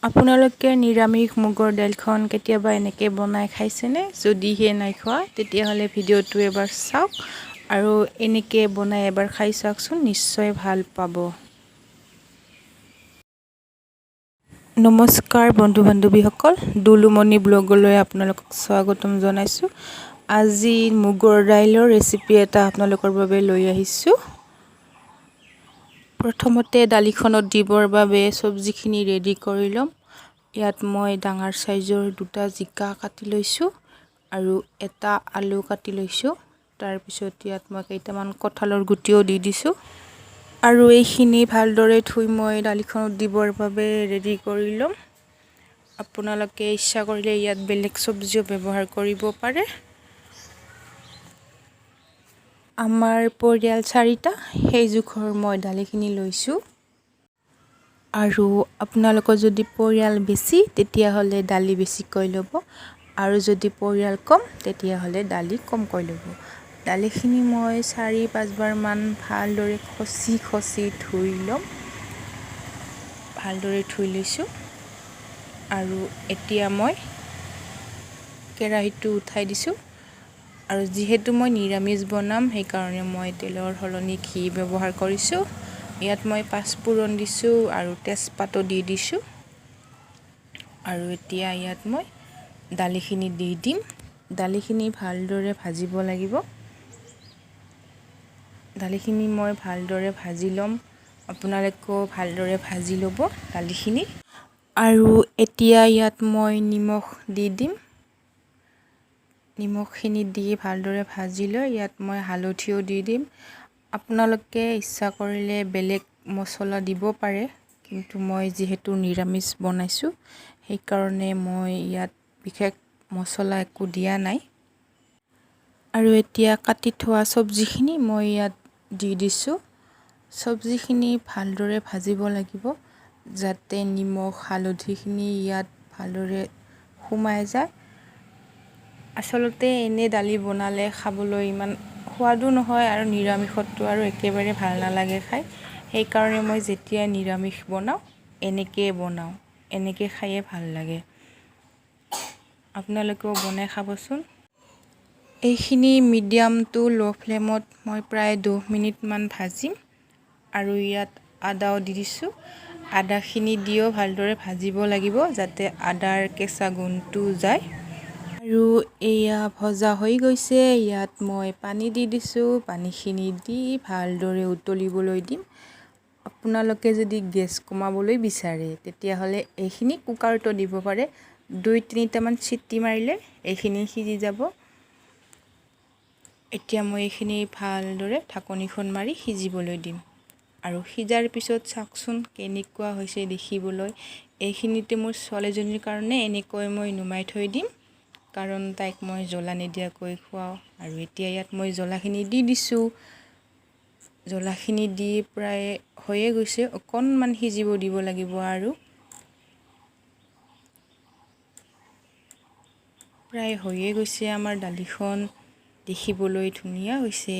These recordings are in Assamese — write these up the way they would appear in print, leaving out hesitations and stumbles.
আপোনালোকে নিৰামিষ মুগৰ দাইলখন কেতিয়াবা এনেকৈ বনাই খাইছেনে? যদিহে নাই খোৱা, তেতিয়াহ'লে ভিডিঅ'টো এবাৰ চাওক আৰু এনেকৈ বনাই এবাৰ খাই চাওকচোন, নিশ্চয় ভাল পাব। নমস্কাৰ বন্ধু বান্ধৱীসকল, দুলুমণি ব্লগলৈ আপোনালোকক স্বাগতম জনাইছোঁ। আজি মুগৰ দাইলৰ ৰেচিপি এটা আপোনালোকৰ বাবে লৈ আহিছোঁ। প্ৰথমতে দালিখনত দিবৰ বাবে চব্জিখিনি ৰেডি কৰি ল'ম। ইয়াত মই ডাঙৰ চাইজৰ দুটা জিকা কাটি লৈছোঁ আৰু এটা আলু কাটি লৈছোঁ। তাৰপিছত ইয়াত মই কেইটামান কঁঠালৰ গুটিও দি দিছোঁ আৰু এইখিনি ভালদৰে ধুই মই দালিখনত দিবৰ বাবে ৰেডি কৰি ল'ম। আপোনালোকে ইচ্ছা কৰিলে ইয়াত বেলেগ চব্জিও ব্যৱহাৰ কৰিব পাৰে। আমাৰ পৰিয়াল চাৰিটা, সেই জোখৰ মই দালিখিনি লৈছোঁ। আৰু আপোনালোকৰ যদি পৰিয়াল বেছি, তেতিয়াহ'লে দালি বেছিকৈ ল'ব আৰু যদি পৰিয়াল কম, তেতিয়াহ'লে দালি কমকৈ ল'ব। দালিখিনি মই 4-5বাৰমান ভালদৰে খচি খচি ধুই ল'ম। ভালদৰে ধুই লৈছোঁ আৰু এতিয়া মই কেৰাহীটো উঠাই দিছোঁ। আৰু যিহেতু মই নিৰামিষ বনাম, সেইকাৰণে মই তেলৰ সলনি ঘি ব্যৱহাৰ কৰিছোঁ। ইয়াত মই পাঁচফোৰণ দিছোঁ আৰু তেজপাতো দি দিছোঁ। আৰু এতিয়া ইয়াত মই দালিখিনি দি দিম। দালিখিনি ভালদৰে ভাজিব লাগিব। দালিখিনি মই ভালদৰে ভাজি ল'ম। আপোনালোকেও ভালদৰে ভাজি ল'ব দালিখিনি। আৰু এতিয়া ইয়াত মই নিমখ দি দিম। নিমখখিনি দি ভালদৰে ভাজি লৈ ইয়াত মই হালধিও দি দিম। আপোনালোকে ইচ্ছা কৰিলে বেলেগ মছলা দিব পাৰে, কিন্তু মই যিহেতু নিৰামিষ বনাইছোঁ, সেইকাৰণে মই ইয়াত বিশেষ মছলা একো দিয়া নাই। আৰু এতিয়া কাটি থোৱা চব্জিখিনি মই ইয়াত দি দিছোঁ। চব্জিখিনি ভালদৰে ভাজিব লাগিব, যাতে নিমখ হালধিখিনি ইয়াত ভালদৰে সোমাই যায়। আচলতে এনেই দালি বনালে খাবলৈ ইমান সোৱাদো নহয় আৰু নিৰামিষততো আৰু একেবাৰে ভাল নালাগে খাই। সেইকাৰণে মই যেতিয়া নিৰামিষ বনাওঁ, এনেকৈয়ে বনাওঁ। এনেকৈ খায়ে ভাল লাগে। আপোনালোকেও বনাই খাবচোন। এইখিনি মিডিয়াম টু ল' ফ্লেমত মই প্ৰায় 10 মিনিটমান ভাজিম। আৰু ইয়াত আদাও দি দিছোঁ। আদাখিনি দিও ভালদৰে ভাজিব লাগিব, যাতে আদাৰ কেঁচা গোন্ধটো যায়। আৰু এয়া ভজা হৈ গৈছে। ইয়াত মই পানী দি দিছোঁ। পানীখিনি দি ভালদৰে উতলিবলৈ দিম। আপোনালোকে যদি গেছ কমাবলৈ বিচাৰে, তেতিয়াহ'লে এইখিনি কুকাৰতো দিব পাৰে। 2-3টামান চিটি মাৰিলে এইখিনি সিজি যাব। এতিয়া মই এইখিনি ভালদৰে ঢাকনিখন মাৰি সিজিবলৈ দিম। আৰু সিজাৰ পিছত চাওকচোন কেনেকুৱা হৈছে দেখিবলৈ। এইখিনিতে মোৰ ছোৱালীজনীৰ কাৰণে এনেকৈ মই নুমাই থৈ দিম, কাৰণ তাইক মই জ্বলা নিদিয়াকৈ খুৱাওঁ। আৰু এতিয়া ইয়াত মই জ্বলাখিনি দি দিছোঁ। জ্বলাখিনি দি প্ৰায় হৈয়ে গৈছে, অকণমান সিজিব দিব লাগিব। আৰু প্ৰায় হৈয়ে গৈছে আমাৰ দালিখন। দেখিবলৈ ধুনীয়া হৈছে।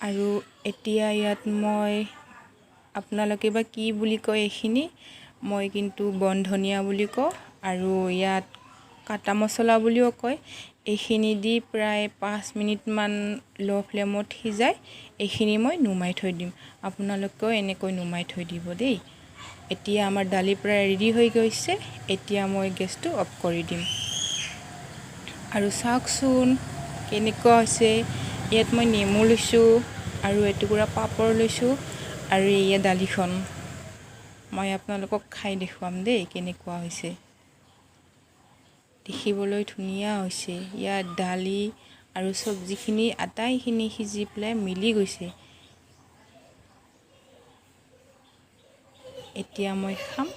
আৰু এতিয়া ইয়াত মই, আপোনালোকে বা কি বুলি কয় এইখিনি, মই কিন্তু বন ধনিয়া বুলি কওঁ আৰু ইয়াত কাটা মছলা বুলিও কয়। এইখিনি দি প্ৰায় 5 মিনিটমান ল' ফ্লেমত সিজাই এইখিনি মই নুমাই থৈ দিম। আপোনালোকেও এনেকৈ নুমাই থৈ দিব দেই। এতিয়া আমাৰ দালি প্ৰায় ৰেডি হৈ গৈছে। এতিয়া মই গেছটো অফ কৰি দিম। আৰু চাওকচোন কেনেকুৱা হৈছে। ইয়াত মই নেমু লৈছোঁ আৰু এটুকুৰা পাপৰ লৈছোঁ আৰু এয়া দালিখন। মই আপোনালোকক খাই দেখুৱাম দেই কেনেকুৱা হৈছে। দেখিবলৈ ধুনীয়া হৈছে। ইয়াত দালি আৰু চব্জিখিনি আটাইখিনি সিজি পেলাই মিলি গৈছে। এতিয়া মই খাম।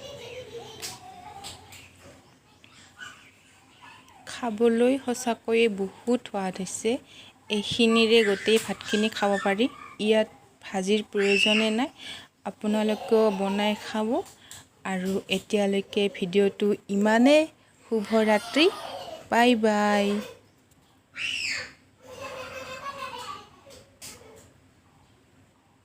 খাবলৈ সঁচাকৈয়ে বহুত সোৱাদ হৈছে। এইখিনিৰে গোটেই ভাতখিনি খাব পাৰি। ইয়াত ভাজিৰ প্ৰয়োজনে নাই। আপোনালোকেও বনাই খাব। আৰু এতিয়ালৈকে ভিডিঅ'টো ইমানেই। শুভৰাত্ৰি, বাই বাই।